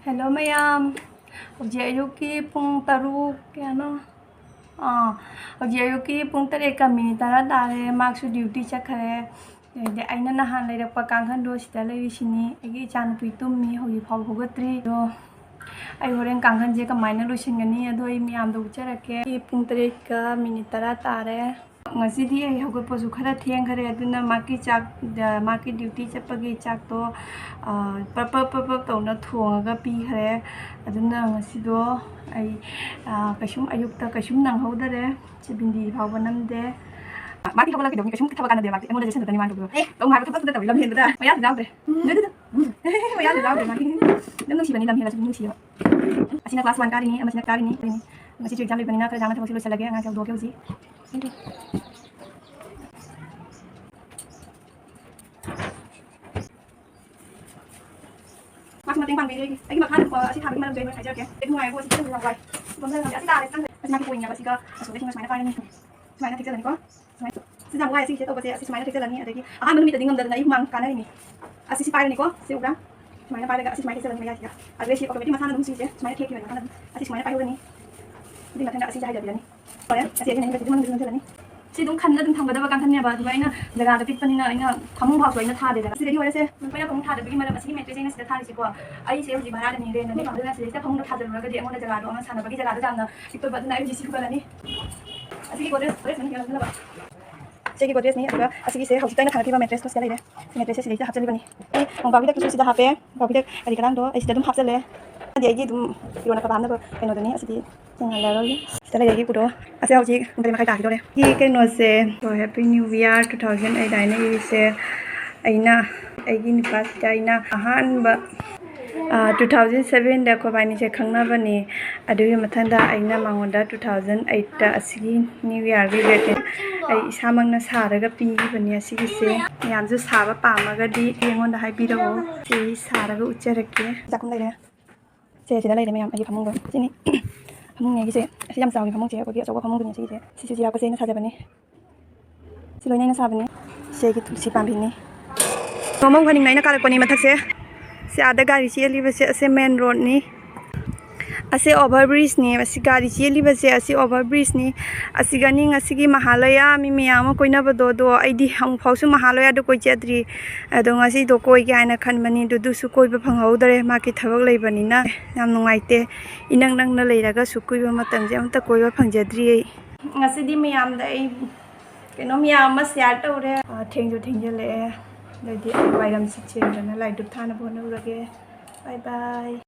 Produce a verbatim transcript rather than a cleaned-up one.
Hello ꯃꯌꯥꯝ, ꯍꯧꯖꯤꯛ ꯑꯌꯨꯛꯀꯤ ꯄꯨꯡ ꯇꯔꯨꯛ ꯀꯌꯥꯅꯣ? ꯑꯥ, ꯍꯧꯖꯤꯛ ꯑꯌꯨꯛꯀꯤ ꯄꯨꯡ ꯇꯔꯦꯠꯀ ꯃꯤꯅꯤꯠ ꯇꯔꯥ ꯇꯥꯔꯦ꯫ ꯃꯥꯁꯨ ꯗ꯭ꯌꯨꯇꯤ ꯆꯠꯈ꯭ꯔꯦ꯫ ꯑꯗꯩꯗꯤ ꯑꯩꯅ ꯅꯍꯥꯟ ꯂꯩꯔꯛꯄ ꯀꯥꯡꯈꯟꯗꯣ ꯁꯤꯗ ꯂꯩꯔꯤꯁꯤꯅꯤ꯫ ꯑꯩꯒꯤ ꯏꯆꯥꯅꯨꯄꯤ ꯇꯨꯝꯃꯤ, ꯍꯧꯖꯤꯛ ꯐꯥꯎꯕ ꯍꯧꯒꯠꯇ꯭ꯔꯤ꯫ ꯑꯗꯣ ꯑꯩ ꯍꯣꯔꯦꯟ ꯀꯥꯡꯈꯟꯁꯦ ꯀꯃꯥꯏꯅ ꯂꯣꯏꯁꯤꯟꯒꯅꯤ, ꯑꯗꯣ ꯑꯩ ꯃꯌꯥꯝꯗ ꯎꯠꯆꯔꯛꯀꯦ꯫ ꯑꯩ ꯄꯨꯡ ꯇꯔꯦꯠꯀ ꯃꯤꯅꯤꯠ ꯇꯔꯥ ꯇꯥꯔꯦ꯫ ꯉꯁꯤꯗꯤ ꯑꯩ ꯍꯧꯒꯠꯄꯁꯨ ꯈꯔ ꯊꯦꯡꯈꯔꯦ, ꯑꯗꯨꯅ ꯃꯥꯒꯤ ꯆꯥꯛ, ꯃꯥꯒꯤ ꯗ꯭ꯌꯨꯇꯤ ꯆꯠꯄꯒꯤ ꯆꯥꯛꯇꯣ, ꯑ, ꯄꯞ ꯄꯞ ꯄꯞ ꯄꯞ ꯇꯧꯅ ꯊꯣꯡꯉꯒ ꯄꯤꯈ꯭ꯔꯦ꯫ ꯑꯗꯨꯅ ꯉꯁꯤꯗꯣ ꯑꯩ, ꯑ, ꯀꯩꯁꯨꯝ, ꯑꯌꯨꯛꯇ ꯀꯩꯁꯨꯝ ꯅꯪꯍꯧꯗꯔꯦ꯫ ꯁꯤ ꯕꯤꯟꯗꯤ ꯐꯥꯎꯕ ꯅꯝꯗꯦ꯫ ꯃꯥꯗꯤ ꯍꯧꯒꯠꯂꯛꯀꯗꯧꯅꯤ, ꯀꯩꯁꯨꯝ ꯊꯕꯛ ꯀꯥꯟꯅꯗꯦ ꯃꯥꯗꯤ꯫ ꯑꯩꯉꯣꯟꯗ ꯆꯦꯁꯤꯟꯅꯗꯣꯏꯅꯤ ꯃꯥꯅ ꯇꯧꯕꯗꯣ꯫ ꯑꯦ, ꯇꯧ ꯍꯥꯏꯕ ꯊꯕꯛ ꯑꯝꯇ ꯇꯧꯔꯤ, ꯂꯝ ꯍꯦꯟꯕꯗ꯫ ꯃꯌꯥꯗꯤ ꯌꯥꯎꯗ꯭ꯔꯦ꯫ ꯃꯌꯥꯗꯤ ꯌꯥꯎꯗ꯭ꯔꯦ ꯃꯥꯗꯤ꯫ ꯑꯗꯨꯝ ꯅꯨꯡꯁꯤꯕꯅꯤ, ꯂꯝ ꯍꯦꯜꯂꯁꯨ ꯑꯗꯨꯝ ꯅꯨꯡꯁꯤꯕ꯫ ꯑꯁꯤꯅ class one ꯀꯥꯔꯤꯅꯤ, ꯑꯃꯁꯤꯅ ꯀꯥꯔꯤꯅꯤ, ꯀꯥꯔꯤꯅꯤ꯫ ꯉꯁꯤꯁꯨ exam ꯂꯩꯕꯅꯤꯅ ꯈꯔ ꯌꯥꯡꯅ ꯊꯕꯛꯁꯦ ꯂꯣꯏꯁꯤꯜꯂꯒꯦ꯫ ꯑꯉꯥꯡꯁꯦ ꯍꯧꯗꯣꯛꯑꯒꯦ ꯍꯧꯖꯤꯛ꯫ ꯃꯥꯁꯨ ꯃꯇꯦꯡ ꯄꯥꯡꯕꯤꯔꯦ ꯑꯩꯒꯤ꯫ ꯑꯩꯒꯤ ꯃꯈꯥꯗ, ꯑ, ꯑꯁꯤ ꯊꯥꯕꯒꯤ ꯃꯔꯝꯁꯦ ꯑꯩ ꯍꯣꯔꯦꯟ ꯍꯥꯏꯖꯔꯛꯀꯦ꯫ ꯑꯩ ꯅꯨꯡꯉꯥꯏꯀꯣ, ꯑꯁꯤ ꯈꯤꯇꯪ ꯌꯥꯝ ꯋꯥꯏ꯫ ꯁꯤ ꯕꯣꯝꯁꯦ ꯌꯥꯝ ꯋꯥꯏ꯫ ꯑꯁꯤ ꯇꯥꯔꯦ, ꯆꯪꯈ꯭ꯔꯦ꯫ ꯑꯁꯤ ꯃꯥꯒꯤ ꯄꯣꯏꯟꯅꯦꯕ꯫ ꯑꯁꯤ ꯀꯥ ꯑꯁꯣꯝꯗ ꯁꯨꯃꯥꯏꯅ ꯄꯥꯏꯔꯅꯤ꯫ ꯁꯨꯃꯥꯏꯅ꯫ ꯁꯤꯁꯦ ꯌꯥꯝ ꯋꯥꯏ, ꯑꯁꯤ ꯁꯦꯠ ꯇꯧꯕꯁꯦ꯫ ꯑꯁꯤ ꯁꯨꯃꯥꯏꯅ ꯊꯦꯛꯆꯜꯂꯅꯤ꯫ ꯑꯗꯒꯤ ꯑꯍꯥꯟꯕ ꯅꯨꯃꯤꯠꯇꯗꯤ ꯉꯝꯗꯗꯅ ꯑꯩ ꯍꯨꯃꯥꯡ ꯀꯥꯟꯅꯔꯤꯅꯤ꯫ ꯑꯁꯤ ꯁꯤ ꯄꯥꯏꯔꯅꯤꯀꯣ, ꯁꯤ ꯎꯕ꯭ꯔꯥ? ꯁꯨꯃꯥꯏꯅ ꯄꯥꯏꯔꯒ ꯑꯁꯤ ꯁꯨꯃꯥꯏꯅ ꯊꯦꯛꯆꯜꯂꯅꯤ ꯃꯌꯥꯏꯁꯤꯗ꯫ ꯑꯗꯨꯒ ꯁꯤ automatic ꯃꯁꯥꯅ ꯑꯗꯨꯝ ꯁꯤꯁꯦ ꯁꯨꯃꯥꯏꯅ ꯊꯦꯛꯈꯤꯕꯅꯤ ꯃꯈꯥꯗ ꯑꯗꯨꯝ꯫ ꯑꯁꯤ ꯁꯨꯃꯥꯏꯅ ꯄꯥꯏꯍꯧꯔꯅꯤ꯫ ꯑꯗꯨꯒꯤ ꯃꯊꯪꯗ ꯑꯁꯤꯁꯦ ꯍꯥꯏꯗꯕꯤꯔꯅꯤ꯫ ꯍꯣꯔꯦꯟ ꯑꯁꯤ ꯑꯩꯅ ꯃꯅꯨꯡꯗ ꯆꯪꯁꯤꯜꯂꯅꯤ꯫ ꯁꯤ ꯑꯗꯨꯝ ꯈꯟꯗ ꯑꯗꯨꯝ ꯊꯝꯒꯗꯕ ꯀꯥꯡꯈꯟꯅꯦꯕ, ꯑꯗꯨꯒ ꯑꯩꯅ ꯖꯒꯥꯗ ꯄꯤꯛꯄꯅꯤꯅ ꯑꯩꯅ ꯐꯃꯨꯡ ꯐꯥꯎꯁꯨ ꯑꯩꯅ ꯊꯥꯗꯦꯗꯅ꯫ ꯁꯤꯗꯒꯤ ꯍꯣꯔꯦꯟꯁꯦ ꯑꯩꯈꯣꯏꯅ ꯐꯃꯨꯡ ꯊꯥꯗꯕꯒꯤ ꯃꯔꯝ ꯑꯁꯤꯒꯤ mattress ꯑꯩꯅ ꯁꯤꯗ ꯊꯥꯔꯤꯁꯤꯀꯣ꯫ ꯑꯩꯁꯦ ꯍꯧꯖꯤꯛ ꯚꯔꯥꯗꯅꯤ, rentꯅꯤ꯫ ꯑꯗꯨꯅ ꯁꯤꯗꯩꯁꯤꯗ ꯐꯃꯨꯡꯗꯣ ꯊꯥꯖꯤꯜꯂꯨꯔꯒꯗꯤ ꯑꯩꯉꯣꯟꯗ ꯖꯒꯥꯗꯣ ꯑꯉꯥꯡ ꯁꯥꯟꯅꯕꯒꯤ ꯖꯒꯥꯗꯣ ꯌꯥꯝꯅ ꯄꯤꯛꯇꯣꯏꯕ, ꯑꯗꯨꯅ ꯑꯩ ꯍꯧꯖꯤꯛ ꯁꯤ ꯍꯨꯒꯠꯂꯅꯤ꯫ ꯑꯁꯤꯒꯤ Godrej, Godrej ꯃꯅꯨꯡꯗ ꯌꯥꯎꯍꯟꯅꯕ꯫ ꯁꯤꯒꯤ Godrejꯅꯤ, ꯑꯗꯨꯒ ꯑꯁꯤꯒꯤꯁꯦ ꯍꯧꯖꯤꯛꯇ ꯑꯩꯅ ꯊꯥꯡꯒꯠꯈꯤꯕ mattressꯇꯣ ꯁꯤꯗ ꯂꯩꯔꯦ꯫ ꯁꯤ mattressꯁꯦ ꯁꯤꯗꯩꯁꯤꯗ ꯍꯥꯞꯆꯤꯟꯈꯤꯕꯅꯤ꯫ ꯑꯩ ꯃꯣꯝꯄꯥꯛ ꯐꯤꯗꯛꯇꯨꯁꯨ ꯁꯤꯗ ꯍꯥꯞꯄꯦ꯫ ꯃꯣꯝꯄꯥꯛ ꯐꯤꯗꯛ ꯀꯔꯤ ꯀꯔꯥꯡꯗꯣ ꯑꯩ ꯁꯤꯗ ꯑꯗꯨꯝ ꯍꯥꯞꯆꯜꯂꯦ꯫ ꯑꯗꯤ ꯑꯩꯒꯤ ꯑꯗꯨꯝ ꯐꯤꯔꯣꯟ ꯑꯐꯕ ꯍꯥꯞꯅꯕ ꯀꯩꯅꯣꯗꯨꯅꯤ꯫ ꯑꯁꯤꯗꯤ ꯌꯦꯡꯍꯜꯂꯔꯣꯏꯒꯦ꯫ ꯁꯤꯗ ꯂꯩꯔꯦ ꯑꯩꯒꯤ ꯄꯨꯗꯣ꯫ ꯑꯁꯦ ꯍꯧꯖꯤꯛ ꯄꯨꯡ ꯇꯔꯦꯠ ꯃꯈꯥꯏ ꯇꯥꯈꯤꯗꯣꯔꯦ꯫ ꯁꯤ ꯀꯩꯅꯣꯁꯦ, "So Happy New Year two thousand eight" ꯍꯥꯏꯅ ꯏꯔꯤꯁꯦ ꯑꯩꯅ, ꯑꯩꯒꯤ ꯅꯨꯄꯥꯁꯤꯗ ꯑꯩꯅ ꯑꯍꯥꯟꯕ, ꯑ, two thousand sevenꯗ ꯑꯩꯈꯣꯏꯕꯥꯅꯤꯁꯦ ꯈꯪꯅꯕꯅꯦ꯫ ꯑꯗꯨꯒꯤ ꯃꯊꯪꯗ ꯑꯩꯅ ꯃꯉꯣꯟꯗ two thousand eightꯇ ꯑꯁꯤꯒꯤ New Yearꯒꯤ greeting ꯑꯩ ꯏꯁꯥꯃꯛꯅ ꯁꯥꯔꯒ ꯄꯤꯈꯤꯕꯅꯦ꯫ ꯑꯁꯤꯒꯤꯁꯦ ꯃꯌꯥꯝꯁꯨ ꯁꯥꯕ ꯄꯥꯝꯃꯒꯗꯤ ꯑꯩꯉꯣꯟꯗ ꯍꯥꯏꯕꯤꯔꯛꯑꯣ, ꯑꯩ ꯁꯥꯔꯒ ꯎꯠꯆꯔꯛꯀꯦ꯫ ꯆꯥꯛꯈꯨꯝ ꯂꯩꯔꯦ꯫ ꯁꯦ, ꯁꯤꯗ ꯂꯩꯔꯦ ꯃꯌꯥꯝ, ꯑꯩꯒꯤ ꯐꯃꯨꯡꯗꯣ꯫ ꯁꯤꯅꯤ ꯐꯃꯨꯡꯅꯦ ꯑꯩꯒꯤꯁꯦ꯫ ꯑꯁꯤ ꯌꯥꯝ ꯆꯥꯎꯋꯤ ꯐꯃꯨꯡꯁꯦ, ꯑꯩꯈꯣꯏꯒꯤ ꯑꯆꯧꯕ ꯐꯃꯨꯡꯗꯨꯅꯦ ꯁꯤꯁꯦ꯫ ꯁꯤꯁꯨ ꯆꯤꯔꯥꯛꯄꯁꯦ ꯑꯩꯅ ꯁꯥꯖꯕꯅꯦ꯫ ꯁꯤ ꯂꯣꯏꯅ ꯑꯩꯅ ꯁꯥꯕꯅꯦ꯫ ꯁꯤ ꯑꯩꯒꯤ ꯇꯨꯜꯁꯤ ꯄꯥꯝꯕꯤꯅꯤ꯫ ꯅꯣꯡꯃ ꯈꯨꯅꯤꯡꯅ ꯑꯩꯅ ꯀꯥꯔꯛꯄꯅꯤ ꯃꯊꯛꯁꯦ꯫ ꯁꯤ ꯑꯥꯗ ꯒꯥꯔꯤ ꯆꯦꯜꯂꯤꯕꯁꯦ ꯑꯁꯦ ꯃꯦꯟ ꯔꯣꯗꯅꯤ꯫ ꯑꯁꯤ ꯑꯣꯚꯔ ꯕ꯭ꯔꯤꯖꯅꯤ꯫ ꯑꯁꯤ ꯒꯥꯔꯤ ꯆꯦꯜꯂꯤꯕꯁꯦ ꯑꯁꯤ ꯑꯣꯚꯔ ꯕ꯭ꯔꯤꯖꯅꯤ꯫ ꯑꯁꯤꯒꯅꯤ ꯉꯁꯤꯒꯤ ꯃꯍꯥꯂꯌꯥ ꯃꯤ ꯃꯌꯥꯝ ꯑꯃ ꯀꯣꯏꯅꯕꯗꯣ, ꯑꯗꯣ ꯑꯩꯗꯤ ꯑꯃꯨꯛꯐꯥꯎꯁꯨ ꯃꯍꯥꯂꯌꯥꯗ ꯀꯣꯏ ꯆꯠꯇ꯭ꯔꯤ꯫ ꯑꯗꯣ ꯉꯁꯤꯗꯣ ꯀꯣꯏꯒꯦ ꯍꯥꯏꯅ ꯈꯟꯕꯅꯤ, ꯑꯗꯨ ꯑꯗꯨꯁꯨ ꯀꯣꯏꯕ ꯐꯪꯍꯧꯗ꯭ꯔꯦ, ꯃꯥꯒꯤ ꯊꯕꯛ ꯂꯩꯕꯅꯤꯅ꯫ ꯌꯥꯝ ꯅꯨꯡꯉꯥꯏꯇꯦ꯫ ꯏꯅꯛ ꯅꯛꯅ ꯂꯩꯔꯒ ꯑꯁꯨꯛ ꯀꯨꯏꯕ ꯃꯇꯝꯁꯦ ꯑꯃꯇ ꯀꯣꯏꯕ ꯐꯪꯖꯗ꯭ꯔꯤ ꯑꯩ꯫ ꯉꯁꯤꯗꯤ ꯃꯌꯥꯝꯗ ꯑꯩ ꯀꯩꯅꯣ ꯃꯌꯥꯝ ꯑꯃ ꯁꯤꯌꯥꯔ ꯇꯧꯔꯦ꯫ ꯑ, ꯊꯦꯡꯁꯨ ꯊꯦꯡꯖꯤꯜꯂꯛꯑꯦ꯫ ꯑꯗꯩꯗꯤ ꯑꯩ ꯋꯥꯏꯔꯝ ꯁꯤꯠꯁꯦꯅ ꯂꯥꯏ ꯙꯨꯞ ꯊꯥꯅꯕ ꯍꯣꯠꯅꯔꯨꯔꯒꯦ꯫ ꯕꯥꯏ ꯕꯥꯏ꯫